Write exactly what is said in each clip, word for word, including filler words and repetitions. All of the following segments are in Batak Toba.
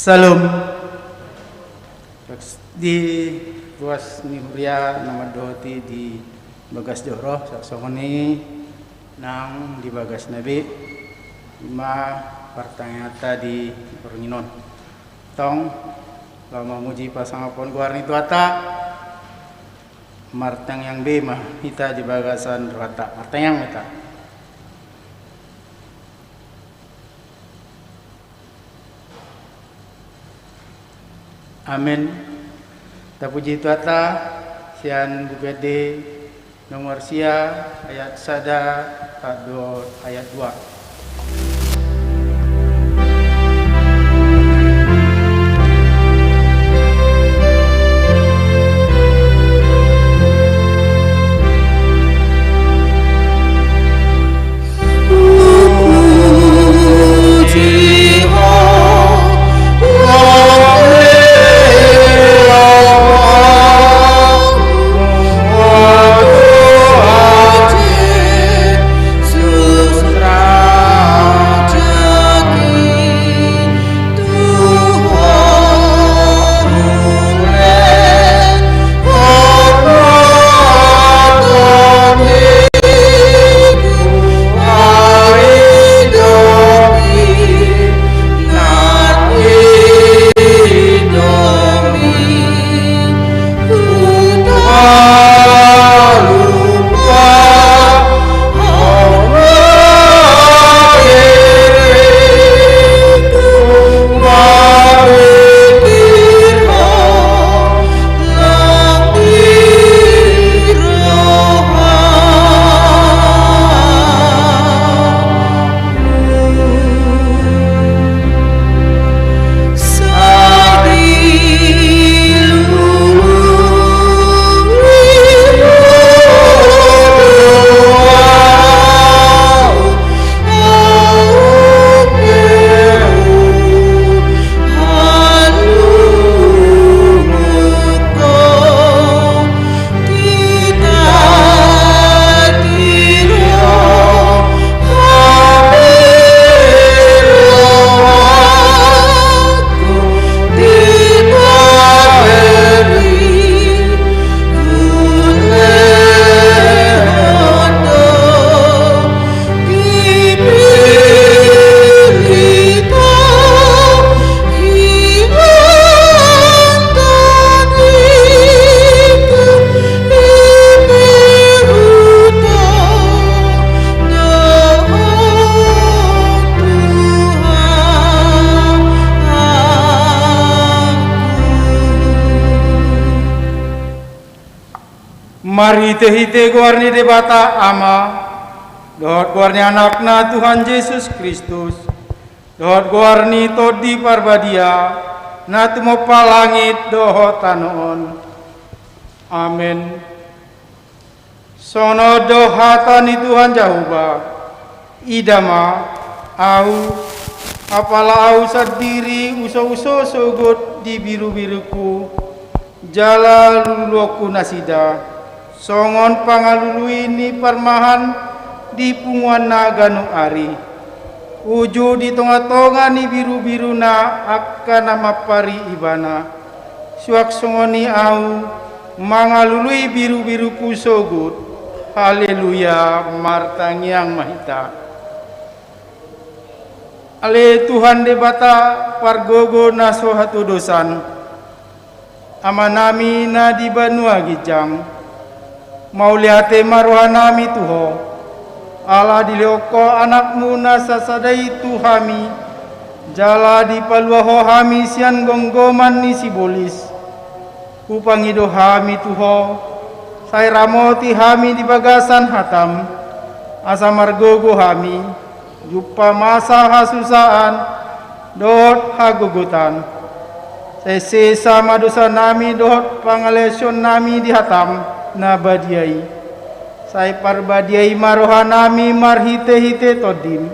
Syalom. Di ruas ni huria na mandohoti di bagas joro, songon i nang di bagasna be, ima partangiangan ta di borngin on. Tong, laho mamuji pasangapon goar ni Tuhanta, martangiang be ma hita di bagasan rohanta, martangiang ma hita. Amen. Tapuji Tuhanta, sian Buku Ende nomor sia, ayat sada, do ayat dua. Marhitehite goar ni Debata Ama, dohot goar ni Anakna Tuhan Jesus Kristus, dohot goar ni Tondi Parbadia, na tumompa langit dohot tano on. Amen. Songon on do hata ni Tuhan Jahowa: Ida ma, ahu, apala ahu sandiri husouso sogot di birubirungku, jala luluonku nasida songon pangalului ni parmahan di punguanna ganup ari, uju di tongatonga ni birubiruna angka na mampari ibana. Suang songon i ahu mangalului birubirungku sogot. Haleluya, martangiang ma hita. Ale Tuhan Debata, pargogo na so hatudosan, Amanami na di banua ginjang, mauliate ma rohanami tu Ho, ala dilehon Ho Anakmu na sasada i tu hami, jala dipalua Ho hami sian gomgoman ni sibolis. Hupangido hami tu Ho, sai ramoti hami di bagasan hataM, asa margogo hami, jumpa masa hasusaan dohot hagogotan. Sai sesa ma dosanami dohot pangalaosionnami di hataM na badia i. Sai parbadiai ma rohanami marhitehite TondiM,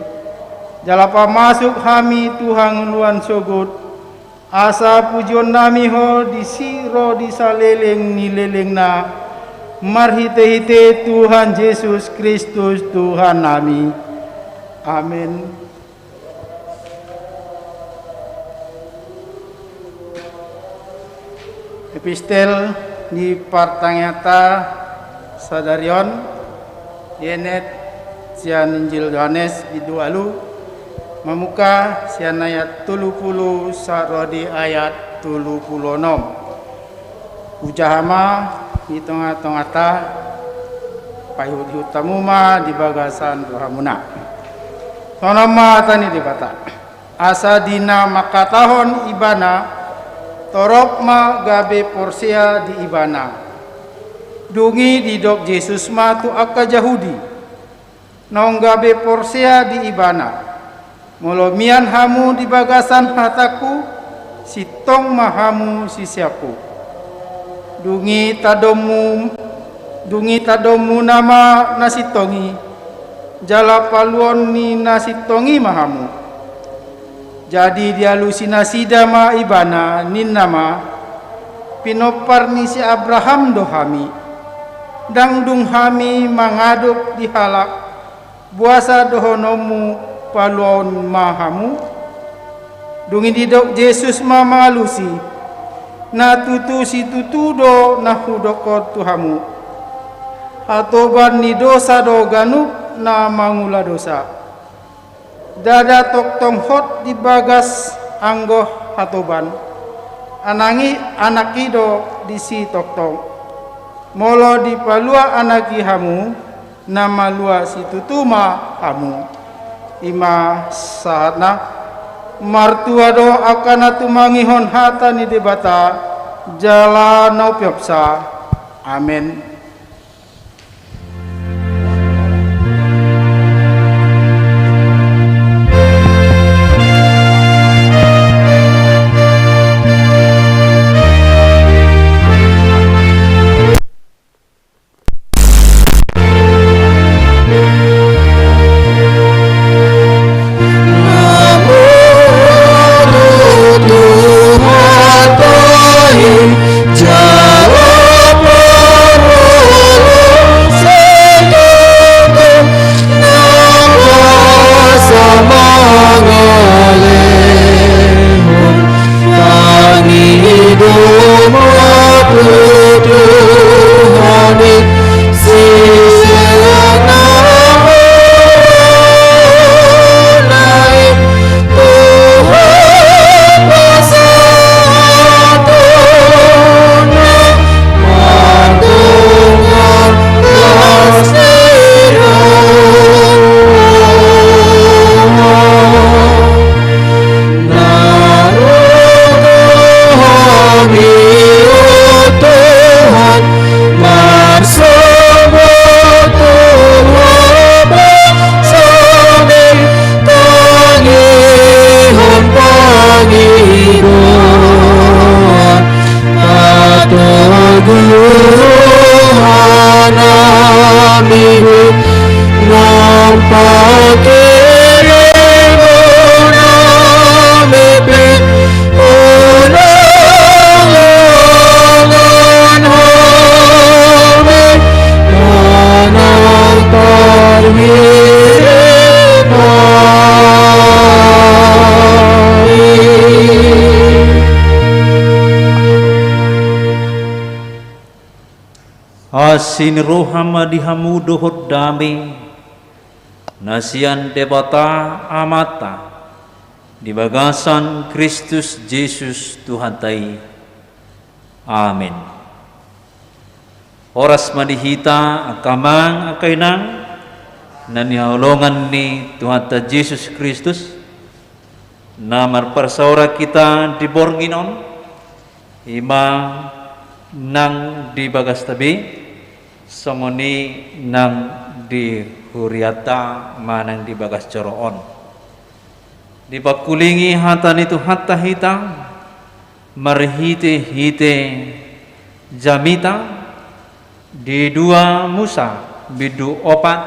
jala pamasuk hami tu hangoluan sogot, asa pujionnami Ho disi ro di saleleng ni lelengna, marhitehite Tuhan Jesus Kristus Tuhannami. Amen. Epistel ni partangiangta sadari on, dienet sian Injil Johannes bindu ualu, mamungka sian ayat tolu pulu sahat ro di ayat tolu pulu onom. Hujaha ma di tonga-tongata, paihut-ihut hamu ma di bagasan rohamuna. Songon on ma hata ni Debata. Asa di na mangkatahon ibana, torop ma gabe porsea di ibana. Dung i didok Jesus ma tu angka Jahudi, naung gabe porsea di ibana, molo mian hamu di bagasan hatangku, sintong ma hamu siseanku. Dung i tadokmu, dung i tadokmuna ma na sintong i, jala paluaon ni na sintong i ma hamu. Jadi dialusi nasida ma ibana, ninna ma, pinompar ni si Abraham do hami. Ndang dung hami mangadop di halak, boasa dohononmu paluaon ma hamu? Dung i didok Jesus ma mangalusi, na tutu situtu do na hudokkon tu hamu. Hatoban ni dosa do ganup na mangula dosa. Ndada tongtong hot di bagas anggo hatoban. Anak i, anak i do disi tongtong. Molo dipalua anak i hamu, na malua situtu ma hamu. I ma sahatna. Martua do angka na tumangihon hata ni Debata, jala na umpeopsa. Amen. Asi ni roha ma di hamu dohot dame, na sian Debata Amanta, di bagasan Kristus Jesus Tuhanta i. Amen. Horas ma di hita angka amang, angka inang, na nihaholongan ni Tuhanta Jesus Kristus, na marparsaoran hita di borngin on, i ma nang di bagasta be, songon i nang di hurianta manang di bagas joro on. Dipangkulingi hata ni Tuhanta hita, marhitehite jamita di dua Musa bindu opat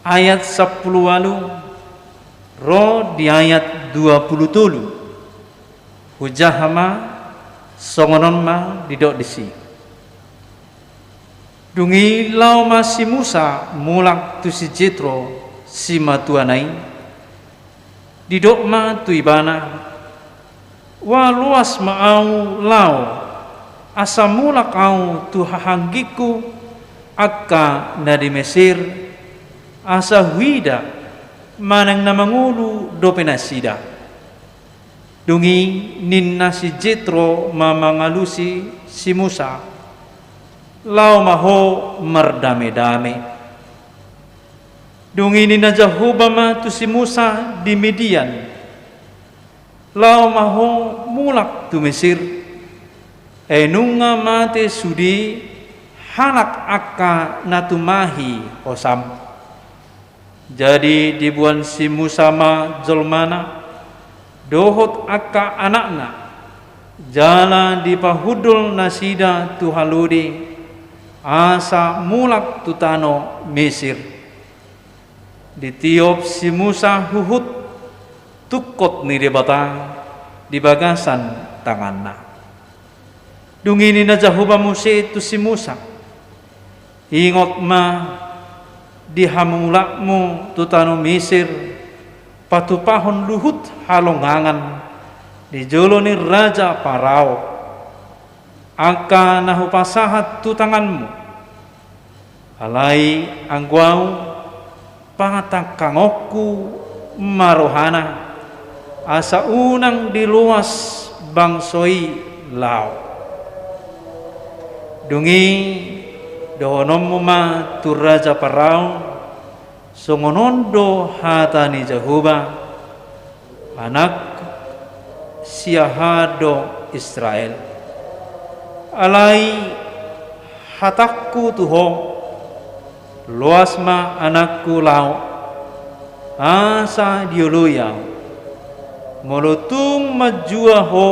ayat sampulu ualu ro di ayat dua pulu tolu. Hujaha ma, songon on ma didok disi. Dung i laho ma si Musa mulak tu si Jetro, simatuana i. Didok ma tu ibana, ua loas ma ahu laho Asa mulak ahu tu hahaanggingku angka na di Mesir, asa huida manang na mangolu dope nasida. Dung i ninna si Jetro ma mangalusi si Musa: Laho ma ho mardamedame. Dung i ninna Jahowa ma tu si Musa di Midian: Laho ma ho mulak tu Mesir, ai nunga mate sude halak angka na tumahi hosam. Jadi diboan si Musa ma jolmana dohot angka anakna, jala dipahundul nasida tu halode, asa mulak tu tano Mesir. Ditiop si Musa huhut tungkot ni Debata di bagasan tanganna. Dung i ninna Jahowa muse tu si Musa: Ingot ma di hamulakmu tu tano Mesir, patupahon luhut halongangan di jolo ni raja Parao, angka na hupasahat tu tanganmu. Alai anggo ahu, pangatangkangonku ma rohana, asa unang diloas bangso i laho. Dung i dohononmu ma tu raja Parao: Songon on do hata ni Jahowa: Anakku, sia aha do Israel? Alai hatangku tu ho: Loas ma anakku laho, asa dioloi ahu. Molo tung manjua ho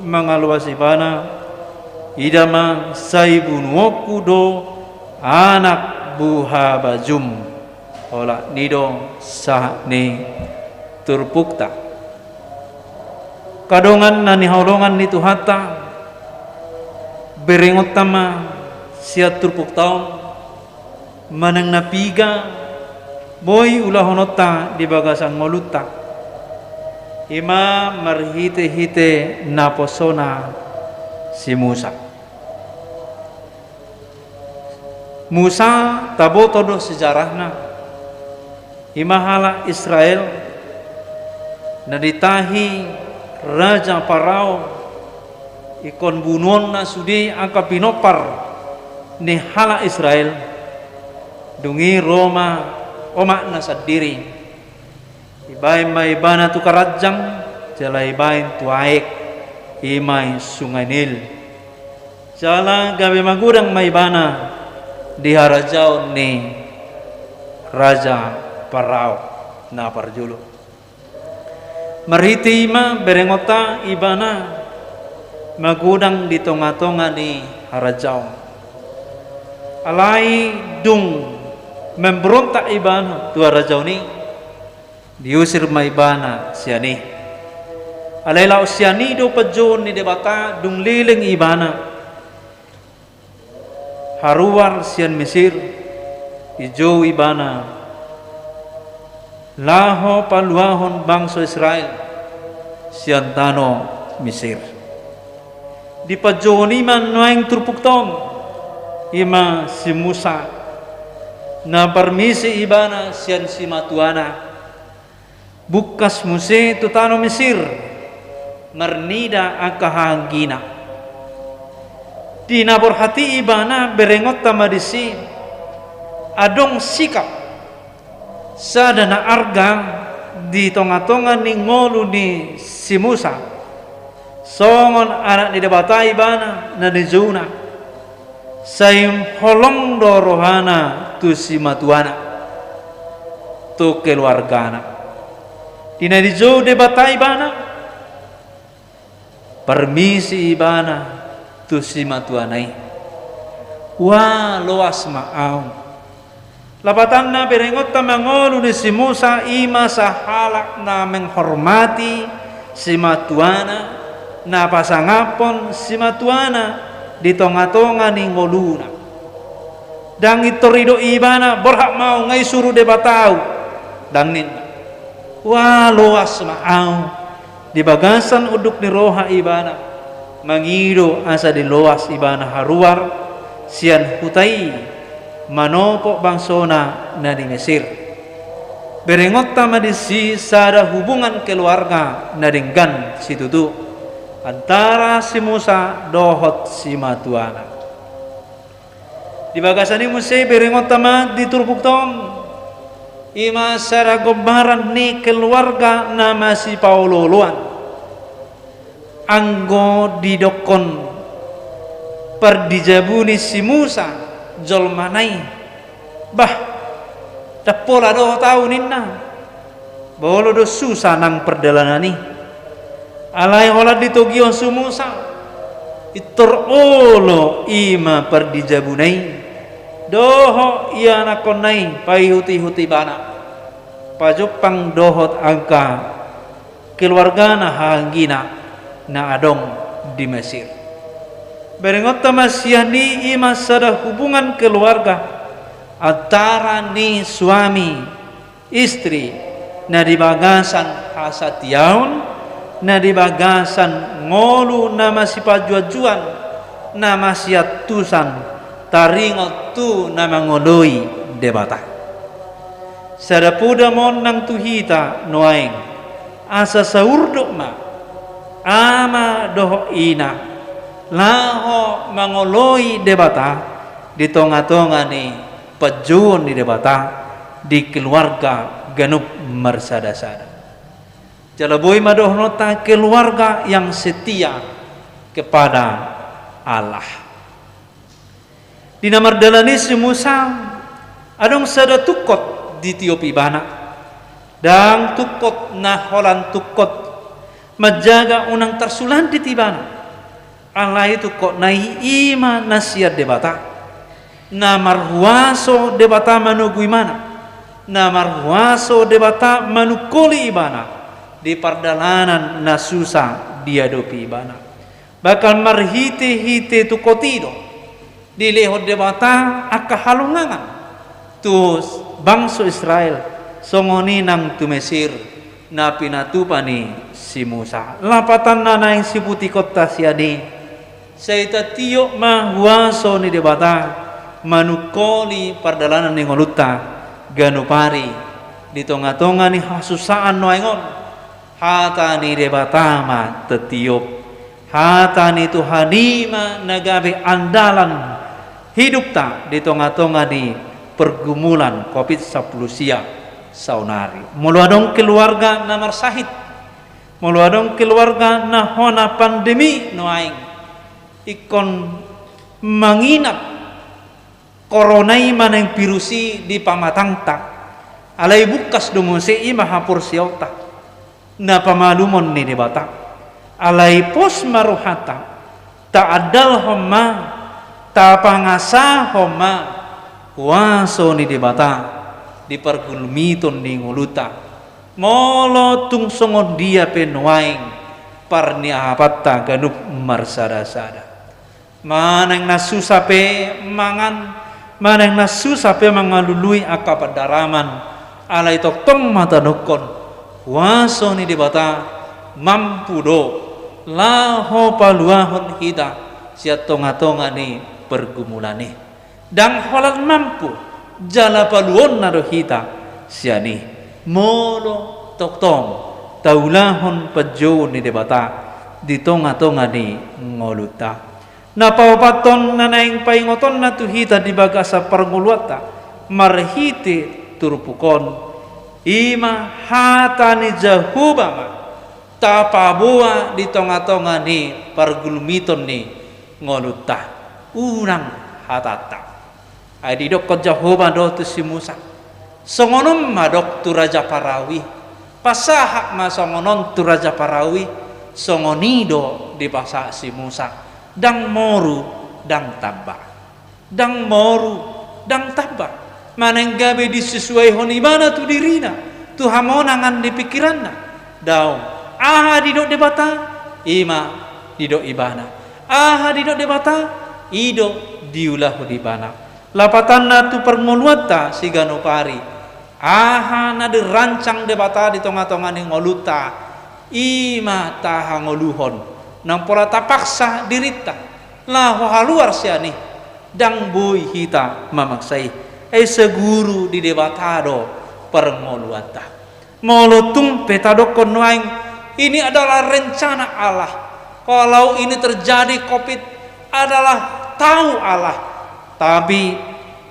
mangaloas ibana, ida ma, sai bunuonku do anak buhabajum. Olat ni i do sahat ni turpukta. Angka dongan na hinaholongan ni Tuhanta, berengonta ma sian turpukta on, manang na piga boi ulahononta di bagasan ngolunta, i ma marhitehite naposona si Musa. Musa, taboto do sejarahna, i ma halak Israel na ditahi raja Parao, ingkon bunuonna sude angka pinompar ni halak Israel. Dung i ro ma omakna sandiri. Ibaen ma ibana tu karanjang, jala ibaen tu aek, i ma i Sungai Nil. Jala gabe magodang ma ibana di harajaon ni raja Parao na parjolo. Marhite i ma berengonta ibana magodang di tongatonga ni harajaon. Alai dung memberontak ibana tu harajaon i, diusir ma ibana sian i. Alai laos sian i do panjouon ni Debata, dung leleng ibana, haruar sian Mesir, dijou ibana laho paluahon bangso Israel sian tano Mesir. Dipanjouon i ma nuaeng turpukta on, i ma si Musa, na parmisi ibana sian simatuana. Bungkas muse tu tano Mesir, marnida angka hahaanggina. Di na borhat i ibana berengonta ma disi, adong sikap sada na arga di tongatonga ni ngolu ni si Musa. Songon anak ni Debata ibana na nijouna. Sai holong do rohana tu simatuana, tu keluargana. Di na dijou Debata ibana, parmisi ibana tu simatuana i. Ua loas ma ahu. Lapatanna, berengonta ma ngolu ni si Musa i ma sahalak na menghormati simatuana, na pasangaphon simatuana di tongatonga ni ngoluna. Ndang pintor didok ibana, borhat ma ahu, nga isuru Debata ahu. Ndang ninna. Ua loas ma ahu. Di bagasan unduk ni roha ibana. Mangido asa diloas ibana haruar sian huta i manopot bangsona na di Mesir. Berengonta ma disi sada hubungan keluarga na denggan situtu antara si Musa dohot simatuana. Di bagasan i muse berengonta ma di turpukta on, i ma sada gombaran ni keluarga na masipaolooloan. Anggo didokkon pardijabu ni si Musa jolmana i, bah, ndang pola dohot ahu ninna. Molo do susa nang pardalanan i. Alai holan ditogihon si Musa, pintor olo i ma pardijabuna i dohot ianakhonna i paihutihut ibana pajumpang dohot angka keluargana hahaanggina na adong di Mesir. Berengonta ma sian i, i ma sada hubungan keluarga antara ni suami istri na di bagasan hasatiaon, na di bagasan ngolu na masipajuanjuan, na masiantusan taringot tu na mangoloi Debata. Sada poda ma on nang tu hita nuaeng, asa saurdot ma ama dohot ina laho mangoloi Debata di tongatonga ni panjouon ni Debata di keluarga ganup marsadasada. Jala boi ma dohononta keluarga yang setia kepada Allah. Di na mardalan i si Musa, adong sada tungkot ditiop ibana. Ndang tungkot na holan tungkot manjaga unang tarsulandit ibana. Alai tungkotna i, i ma na sian Debata. Na marhuaso Debata manogu ibana. Na marhuaso Debata manungkoli ibana di pardalanan na susa diadopi ibana. Bahkan marhitehite tungkot i do dilehon Debata angka halongangan tu bangso Israel, songon i nang tu Mesir na pinatupa ni si Musa. Lapatanna naeng siputikonta sian i, sai tatiop ma huaso ni Debata manungkoli pardalanan ni ngolunta ganup ari di tongatonga ni hasusaan nuaeng on. Hata ni Debata ma tatiop. Hata ni Tuhan i ma na gabe andalan hidupta di tongatonga ni pergumulan covid sampulu sia saonari. Molo adong keluarga na marsahit, molo adong keluarga na hona pandemi nuaeng, ingkon manginap korona i manang virus i di pamatangta. Alai bungkas do muse i ma haporseaonta na pamalumon ni Debata. Alai pos ma rohanta, taandalhon ma, tapangasahon ma huaso ni Debata di pargulmiton ni ngolunta. Molo tung songon dia pe nuaeng parniapanta ganup marsadasada. Manang na susa pe mangan, manang na susa pe mangalului angka pandaraman, alai tongtong ma tadokkon, huaso ni Debata mampu do laho paluahon hita sian tongatonga ni pergumulan i. Ndang holan mampu, jala paluonna do hita sian i. Molo tongtong taulahon panjouon ni Debata di tongatonga ni ngolunta. Na paopathon na naeng paingotonna tu hita di bagasan parngoluanta marhite turpuk on, i ma hata ni Jahowa ma tapaboa di tongatonga ni pargulmiton ni ngolunta. Unang hatanta. Ai didokkon Jahowa do tu si Musa, songon on ma dok tu raja Parao i. Pasahat ma songon on tu raja Parao i. Songon i do dipasahat si Musa. Ndang moru, ndang tamba. Ndang moru, ndang tamba. Manang gabe disesuaihon ibana tu dirina, tu hamonangan ni pingkiranna. Daong. Aha didok Debata, i ma didok ibana. Aha didok Debata, i do diulahon ibana. Lapatanna tu parngoluanta siganup ari. Aha na dirancang Debata di tongatonga ni ngolunta, i ma tahangoluhon. Nang pola tapaksa dirinta laho haluar sian i, ndang boi hita mamaksa i. Ai saguru di Debata do parngoluanta. Molo tung pe tadokkon nuaeng, ini adalah rencana Allah. Kalau ini terjadi covid adalah tahu Allah. Tapi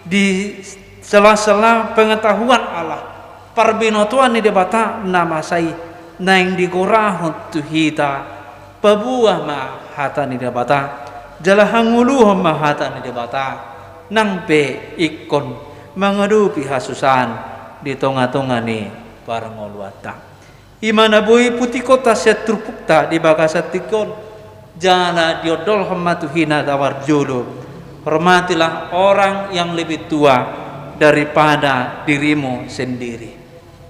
di sela-sela pengetahuan Allah, parbinotoan ni Debata na masa i naeng digorahon tu hita, paboa ma hata ni Debata, jala hangoluhon ma hata ni Debata, nang pe ingkon mangadopi hasusaan di tonga-tonga ni parngoluanta. I ma na boi putikonta sian turpukta di bagasan tingki on, jala diondolhon ma tu hita na marjolo: Hormatilah orang yang lebih tua daripada dirimu sendiri.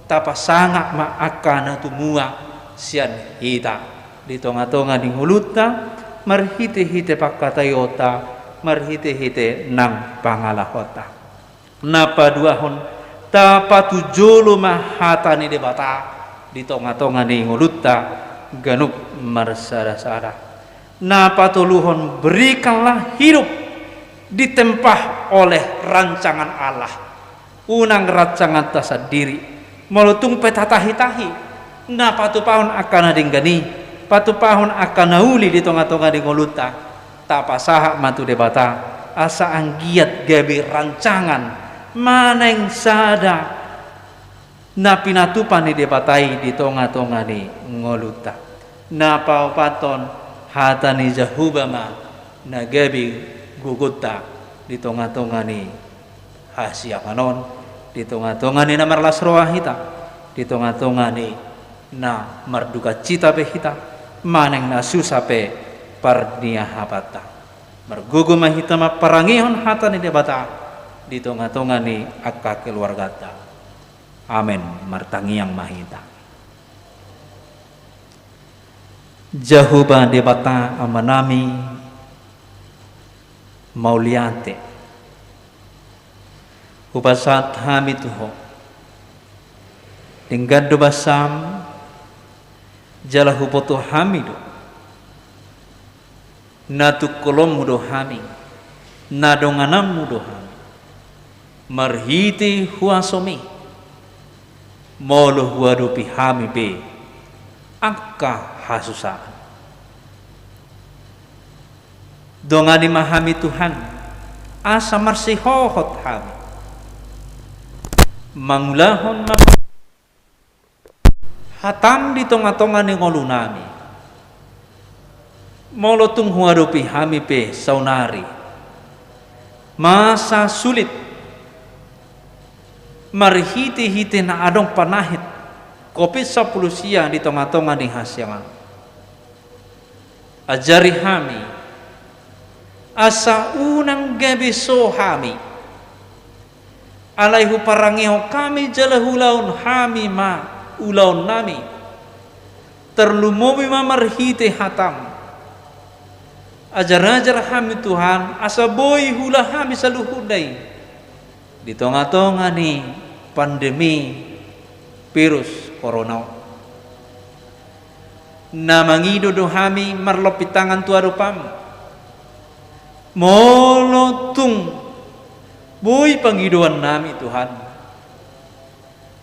Tapasangap ma angka na tumua sian hita di tonga-tonga ni ngolunta, marhite-hite pangkataionta, marhite-hite nang pangalahonta. Na paduahon, tapatujolo ma hata ni Debata di tonga-tonga ni ngolunta ganup marsada-sada. Na patoluhon, berikanlah hidup ditempa oleh rancangan Allah, unang rancanganta sandiri. Molo tung pe tatahi-tahi na patupahon angka na denggan i, patupahon angka na uli di tonga-tonga ni ngolunta, tapasahat ma tu Debata, asa anggiat gabe rancangan manang sada na pinatupa ni Debata i di tonga-tonga ni ngolunta. Na paopathon, hata ni Jahowa ma na gabe gogonta di tonga-tonga ni hasiangan on, di tonga-tonga ni na marlas roha hita, di tonga-tonga ni na mardukacita pe hita, manang na susa pe parniahapanta. Margogo ma hita mamparangehon hata ni Debata di tonga-tonga ni angka keluarganta. Amen. Martangiang ma hita. Jahowa Debata Amanami, mauliate. Hupasahat hami tu Ho. Denggan do basam, jala huboto hami do. Na tungkolonmu do hami, na dongananmu do hami. Marhite huasomi, molo huadopi hami pe angka hasusaan. Dongani ma hami Tuhan, asa marsihohot hami. Mangulahon ma hatam di tonga-tonga ni ngolunami. Molo tung huadopi hami pe saonari masa sulit, marhite-hite na adong panahit covid sampulu sia di tonga-tonga ni hasiangan. Ajari hami, asa unang gabe so hami. Alai huparangehon hami jala huulahon hami ma ulaonnami. Tarlumobi ma marhite hatam. Ajar-ajar hami Tuhan, asa boi huula hami saluhutna i di tonga-tonga ni pandemi virus corona on. Na mangido do hami marlompit tangan tu adopanmu. Molo tung boi pangidoannami Tuhan,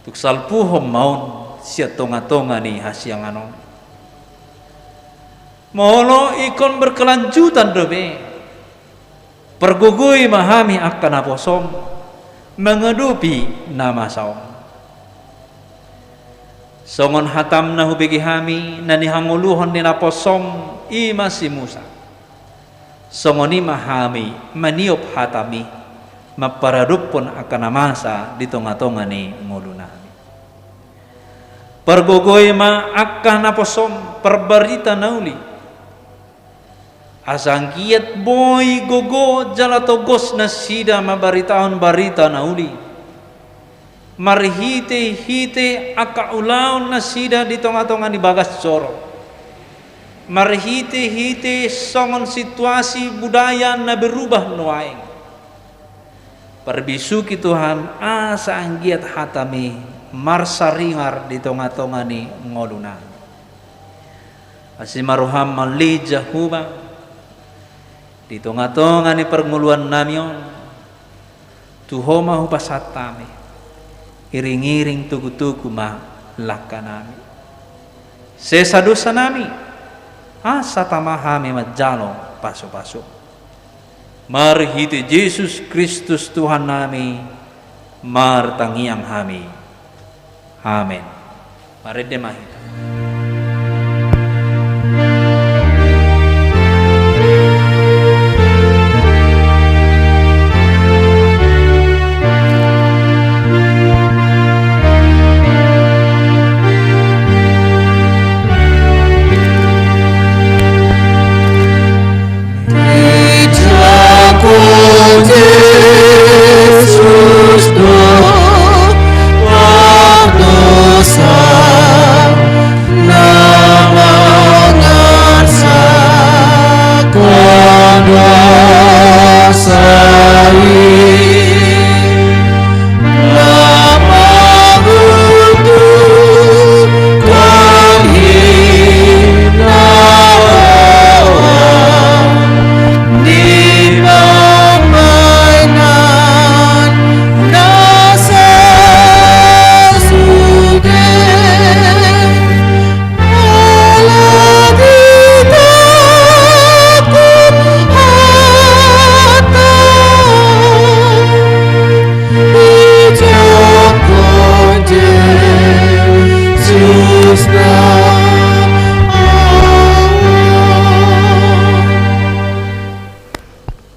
tung salpuhon ma on sian tonga-tonga ni hasiangan on. Molo ingkon berkelanjutan dope, pargogoi ma hami angka naposom mangadopi na masa on. Songon hatam na hubege hami na nihangoluhon ni naposom i ma si Musa, songon i ma hami maniop hatami mamparadophon angka na masa di tonga-tonga ni ngolunami. Pargogoi ma angka naposom parbarita na uli, asa anggiat boi gogo jala togos nasida mambaritahon barita na uli. Marhite-hite angka ulaon nasida di tonga-tonga ni bagas joro, marhite-hite songon situasi budaya na berubah nuaeng. Parbisuhi Tuhan, asa anggiat hatami marsaringar di tonga-tonga ni ngolunami. Asi ma roham mangaleja hubang di tonga-tonga ni parngoluan nami on, tu Ho ma hupasahat hami, iring-iring togu-togu ma langka nami. Sesa dosa nami, asa tama hami manjalo pasu-pasu. Marhite Jesus Kristus Tuhan nami, martangiang hami. Amen. Marende ma hita.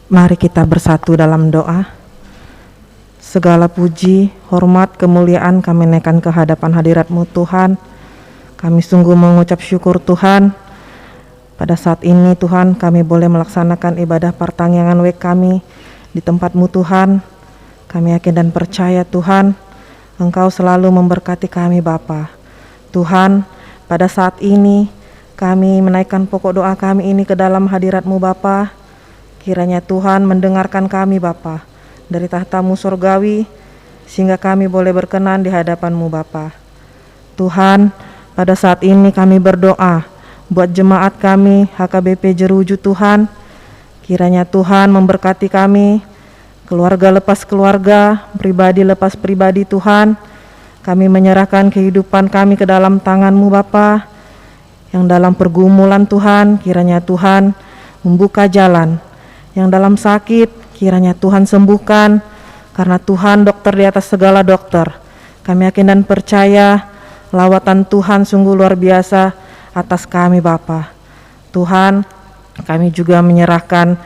Mari kita bersatu dalam doa. Segala puji, hormat, kemuliaan kami naikkan ke hadapan hadirat-Mu, Tuhan. Kami sungguh mengucap syukur, Tuhan. Pada saat ini, Tuhan, kami boleh melaksanakan ibadah partangiangan wijk kami di tempat-Mu, Tuhan. Kami yakin dan percaya, Tuhan, Engkau selalu memberkati kami, Bapa. Tuhan, pada saat ini, kami menaikkan pokok doa kami ini ke dalam hadirat-Mu, Bapa. Kiranya Tuhan mendengarkan kami, Bapa, dari tahta-Mu sorgawi, sehingga kami boleh berkenan di hadapan-Mu, Bapa. Tuhan, pada saat ini kami berdoa buat jemaat kami, H K B P Jeruju, Tuhan. Kiranya Tuhan memberkati kami, keluarga lepas keluarga, pribadi lepas pribadi, Tuhan. Kami menyerahkan kehidupan kami ke dalam tangan-Mu, Bapa. Yang dalam pergumulan, Tuhan, kiranya Tuhan membuka jalan. Yang dalam sakit, kiranya Tuhan sembuhkan, karena Tuhan dokter di atas segala dokter. Kami yakin dan percaya, lawatan Tuhan sungguh luar biasa atas kami, Bapa. Tuhan, kami juga menyerahkan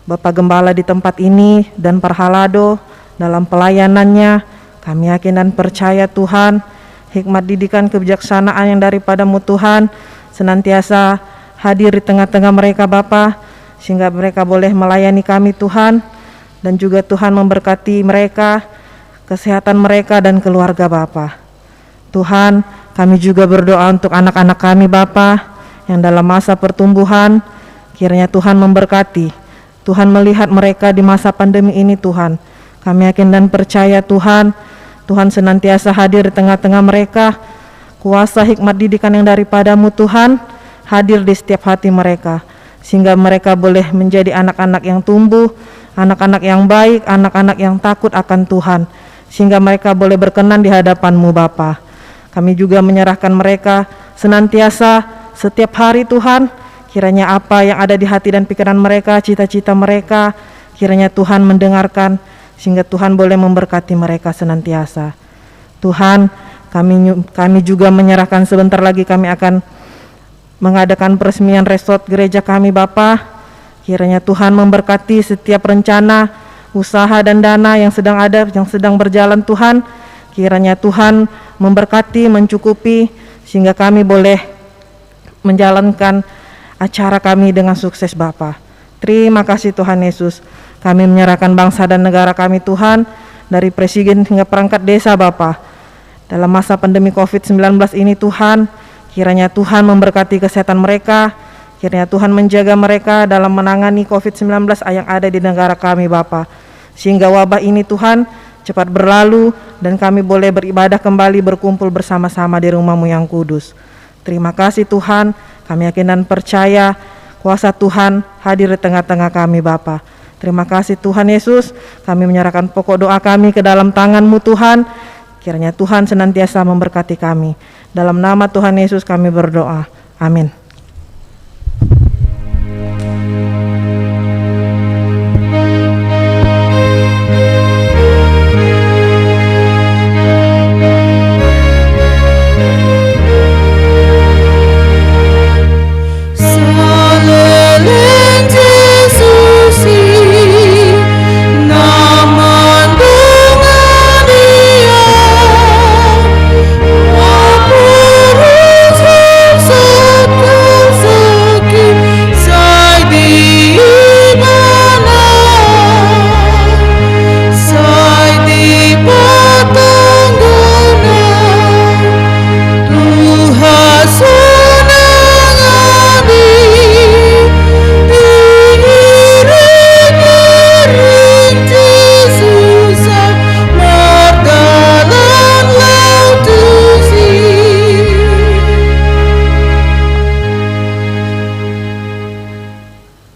Bapak Gembala di tempat ini dan Parhalado dalam pelayanannya. Kami yakin dan percaya, Tuhan, hikmat didikan kebijaksanaan yang daripada-Mu, Tuhan, senantiasa hadir di tengah-tengah mereka, Bapa, sehingga mereka boleh melayani kami, Tuhan, dan juga, Tuhan, memberkati mereka, kesehatan mereka, dan keluarga, Bapa. Tuhan, kami juga berdoa untuk anak-anak kami, Bapa, yang dalam masa pertumbuhan. Kiranya Tuhan memberkati. Tuhan melihat mereka di masa pandemi ini, Tuhan. Kami yakin dan percaya, Tuhan, Tuhan senantiasa hadir di tengah-tengah mereka. Kuasa hikmat didikan yang daripada-Mu, Tuhan, hadir di setiap hati mereka, sehingga mereka boleh menjadi anak-anak yang tumbuh, anak-anak yang baik, anak-anak yang takut akan Tuhan, sehingga mereka boleh berkenan di hadapan-Mu, Bapa. Kami juga menyerahkan mereka senantiasa, setiap hari, Tuhan. Kiranya apa yang ada di hati dan pikiran mereka, cita-cita mereka, kiranya Tuhan mendengarkan, sehingga Tuhan boleh memberkati mereka senantiasa. Tuhan, kami nyu-, kami juga menyerahkan, sebentar lagi kami akan mengadakan peresmian resort gereja kami, Bapa. Kiranya Tuhan memberkati setiap rencana, usaha, dan dana yang sedang ada, yang sedang berjalan, Tuhan. Kiranya Tuhan memberkati, mencukupi, sehingga kami boleh menjalankan acara kami dengan sukses, Bapa. Terima kasih, Tuhan Yesus. Kami menyerahkan bangsa dan negara kami, Tuhan, dari presiden hingga perangkat desa, Bapa. Dalam masa pandemi covid sembilan belas ini, Tuhan, kiranya Tuhan memberkati kesehatan mereka, kiranya Tuhan menjaga mereka dalam menangani covid sembilan belas yang ada di negara kami, Bapa. Sehingga wabah ini, Tuhan, cepat berlalu dan kami boleh beribadah kembali, berkumpul bersama-sama di rumah-Mu yang kudus. Terima kasih, Tuhan. Kami yakin dan percaya kuasa Tuhan hadir di tengah-tengah kami, Bapa. Terima kasih, Tuhan Yesus. Kami menyerahkan pokok doa kami ke dalam tangan-Mu, Tuhan. Kiranya Tuhan senantiasa memberkati kami. Dalam nama Tuhan Yesus kami berdoa. Amin. Saleleng Jesus i na mandongani au, maporus hau sahat tu sangkit, sai diinganan, sai dipatanggana. Tu hasonangan i, diiring-iring Jesus au mardalan laho tusi.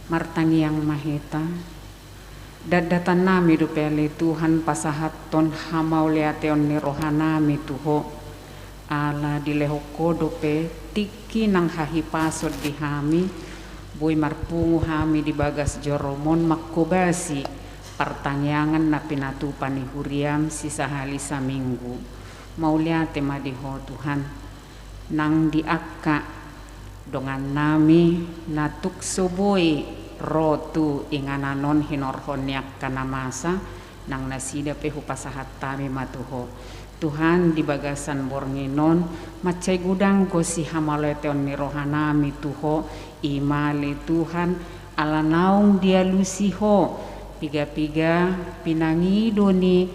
Martangiang ma hita. Datdatannami dope ale Tuhan pasahathon hamauliateon ni rohanami tu Ho. Ala dilehon Ho dope tingki nang hahipason di hami, boi marpungu hami di bagas joroMon manghobasi partangiangan na pinatupa ni huriaM sisahali saminggu. Mauliate ma di Ho Tuhan. Nang di angka dongannami na tung so boi ro tu inganan on hinorhon ni angka na masa, nang nasida pe hupasahat hami ma tu Ho. Tuhan, di bagasan borngin on, mansai godang do sihamauliateon ni rohanami tu Ho, i ma ale Tuhan, ala naung dialusi Ho piga-piga pinangido ni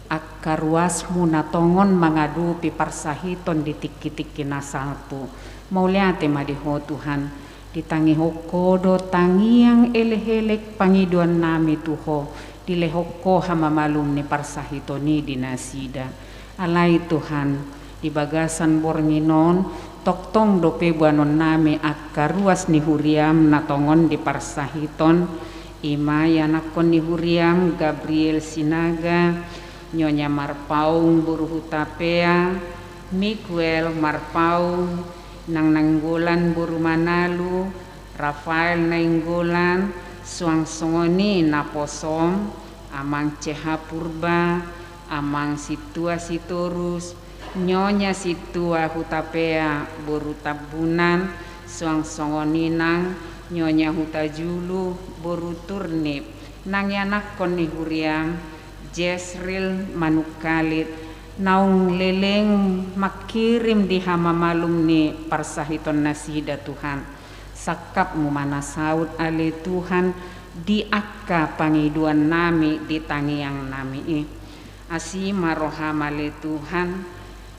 angka ruasMu na tongon mangadopi parsahiton di tingki-tingki na salpu. Mauliate ma di Ho Tuhan, ditangihon Ho do tangiang elek-elek pangidoannami tu Ho, dilehon Ho hamamalum ni parsahiton i di nasida. Alai Tuhan, di bagasan borngin on, tongtong dope boanonnami angka ruas ni huriaM na tongon di parsahiton, i ma ianakhon ni huriaM Gabriel Sinaga, Nyonya Marpaung boru Hutapea, Miguel Marpaung, Nang Nainggolan boru Manalu, Rafael Nainggolan, suang songon i naposoM, Amang C H Purba, Amang Sintua Sitorus, Nyonya Sintua Hutapea boru Tambunan, suang songon i nang Nyonya Hutajulu boru Turnip, nang ianakhon ni huriaM, Jesril Manungkalit, naung leleng mangkirim di hamamalum ni parsahiton nasida Tuhan. SangkapMu ma na saut ale Tuhan di angka pangidoannami di tangiangnami i. Asi ma rohaM ale Tuhan,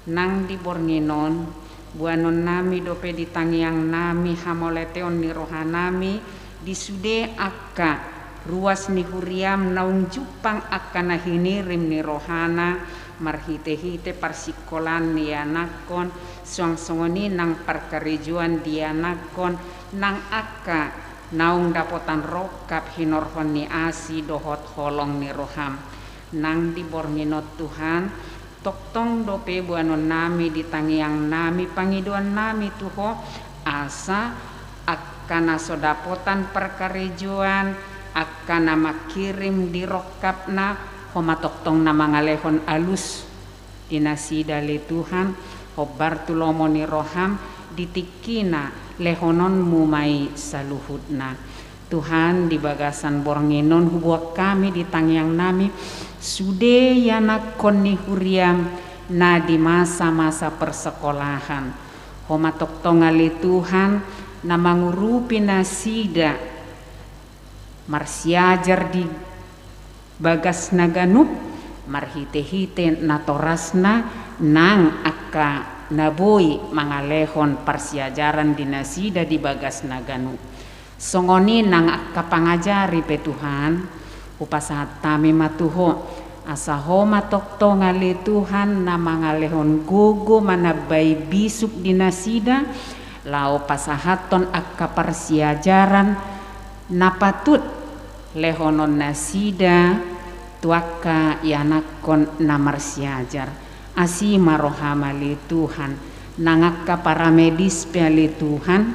nang di borngin on, boanonnami dope di tangiangnami hamauliateon ni rohanami, di sude angka ruas ni huriaM naung jumpang angka na hinirim ni rohana, marhite-hite parsingkolaan ni ianakhon, suang songon i nang parkarejoan di ianakhon, nang angka naung dapotan rongkap hinorhon ni asi dohot holong ni rohaM. Nang di borngin on Tuhan, tongtong dope boanonnami di tangiangnami pangidoannami tu Ho, asa angka na so dapotan parkarejoan, angka na mangkirim di rongkapna, Ho ma tongtong na mangalehon alus di nasida ale Tuhan, hombar tu lomo ni rohaM, di tingkina lehononMu ma i saluhutna. Tuhan, di bagasan borngin on huboan hami di tangiangnami sude ianakhon ni huriaM na di masa-masa parsekolahan. Ho ma tongtong ale Tuhan na mangurupi nasida marsiajar di bagas na ganup, marhite-hite natorasna nang angka na boi mangalehon parsiajaran di nasida di bagas na ganup. Songon i nang angka pangajari pe Tuhan, hupasahat hami ma tu Ho, asa Ho ma tongtong ale Tuhan na mangalehon gogo manambai bisuk di nasida, laho pasahathon angka parsiajaran na patut lehonon nasida tu angka ianakhon na marsiajar. Asi ma roham ale Tuhan, nang angka paramedis pe ale Tuhan,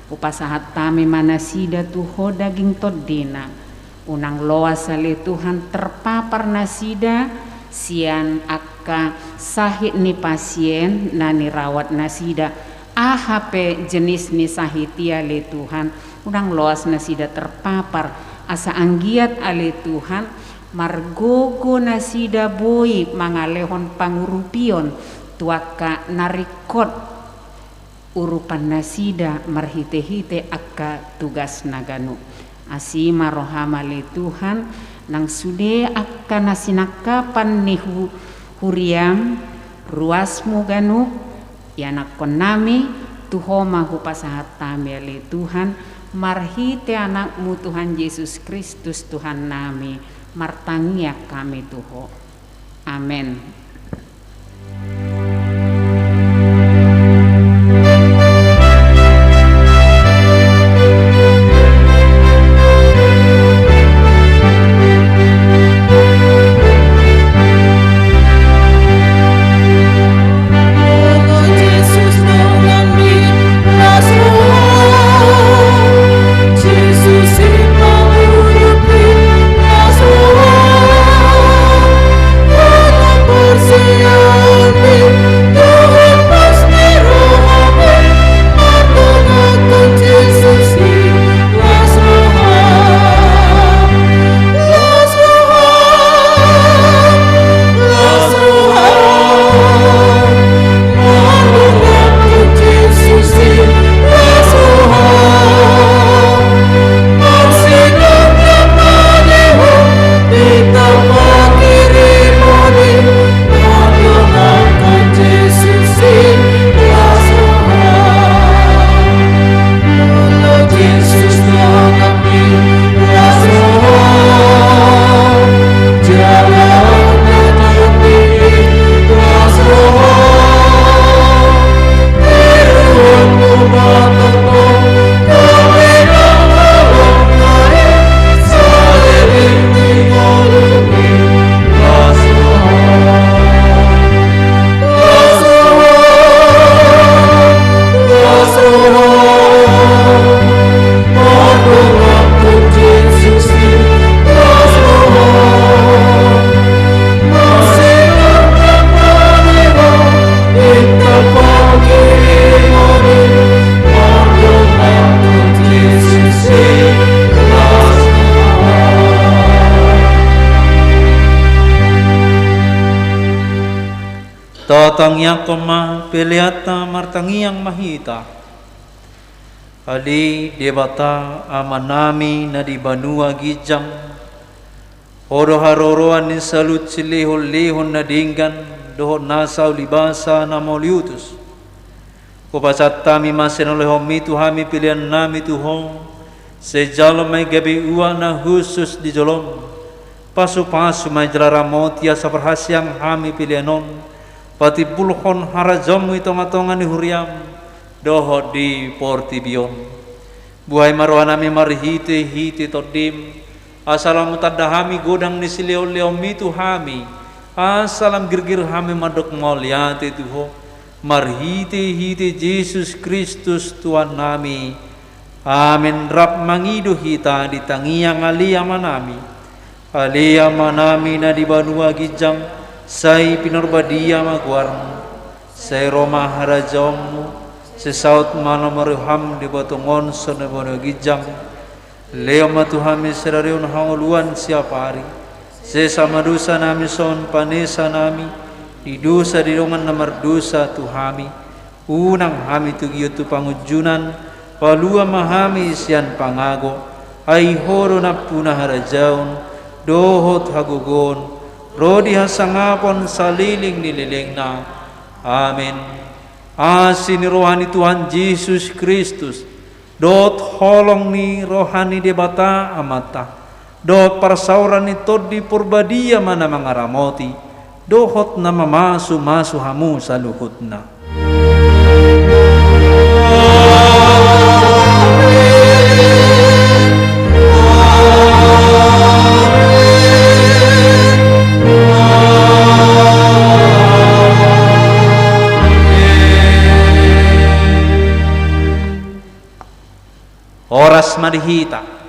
hupasahat hami ma nasida tu Ho daging tondina. Unang loas ale Tuhan terpapar nasida sian angka sahit ni pasien na nirawat nasida, aha pe jenis ni sahit i ale Tuhan, unang loas nasida terpapar, asa anggiat ale Tuhan, margogo nasida boi mangalehon pangurupion tu angka na ringkot urupan nasida marhite-hite angka tugasna ganup. Asi ma roham ale Tuhan, nang sude angka na sinangkapan ni hu-, huriam, ruasmu ganup, ianakhon nami, tu Ho ma hupasahat hami ale Tuhan, marhite Anakmu Tuhan Jesus Kristus Tuhan nami, martangiang hami tu Ho. Amen. Tatangiangkon ma peleanta, martangiang ma hita. Ale Debata Amanami na di banua ginjang, Ho do haroroan ni saluhut silehon-lehon na denggan dohot nasa ulibasa na mauliutus. Hupasahat hami ma sian holehonmi tu hami peleannami tu Ho, sai jalo ma i gabe uap na hushus di jolom. Pasupasu ma i jala ramoti asa parhaseang hami pelean on patimbulhon harajaonmu i tonga-tonga ni huriam dohot di portibi on. Buhai ma rohanami marhite-hite Tondim, asa lam hutanda hami godang ni silehon-lehonmi tu hami, asa lam girgir hami mandok mauliate tu Ho, marhite-hite Jesus Kristus Tuhannami. Amen. Rap mangido hita di tangiang Ale Amanami. Ale Amanami na di banua ginjang, sai pinarbadia ma goarmu. Sai ro ma harajaonmu, sai saut ma lomo ni roham di banua tonga on songon na di banua ginjang. Lehon ma tu hami sadari on hangoluan siapari. Sesa ma dosanami songon panesanami di dosa ni dongan na mardosa tu hami. Unang hami togihon tu pangunjunan, palua ma hami sian pangago. Ai Ho do nampuna harajaon dohot hagogoon ro di hasangapon saleleng ni lelengna. Amen. Asi ni roha ni Tuhan Jesus Kristus, dohot holong ni roha ni Debata Amanta, dohot parsaoran ni Tondi Parbadia ma na mangaramoti dohot na mamasu-masu hamu saluhutna. Horas ma di hita.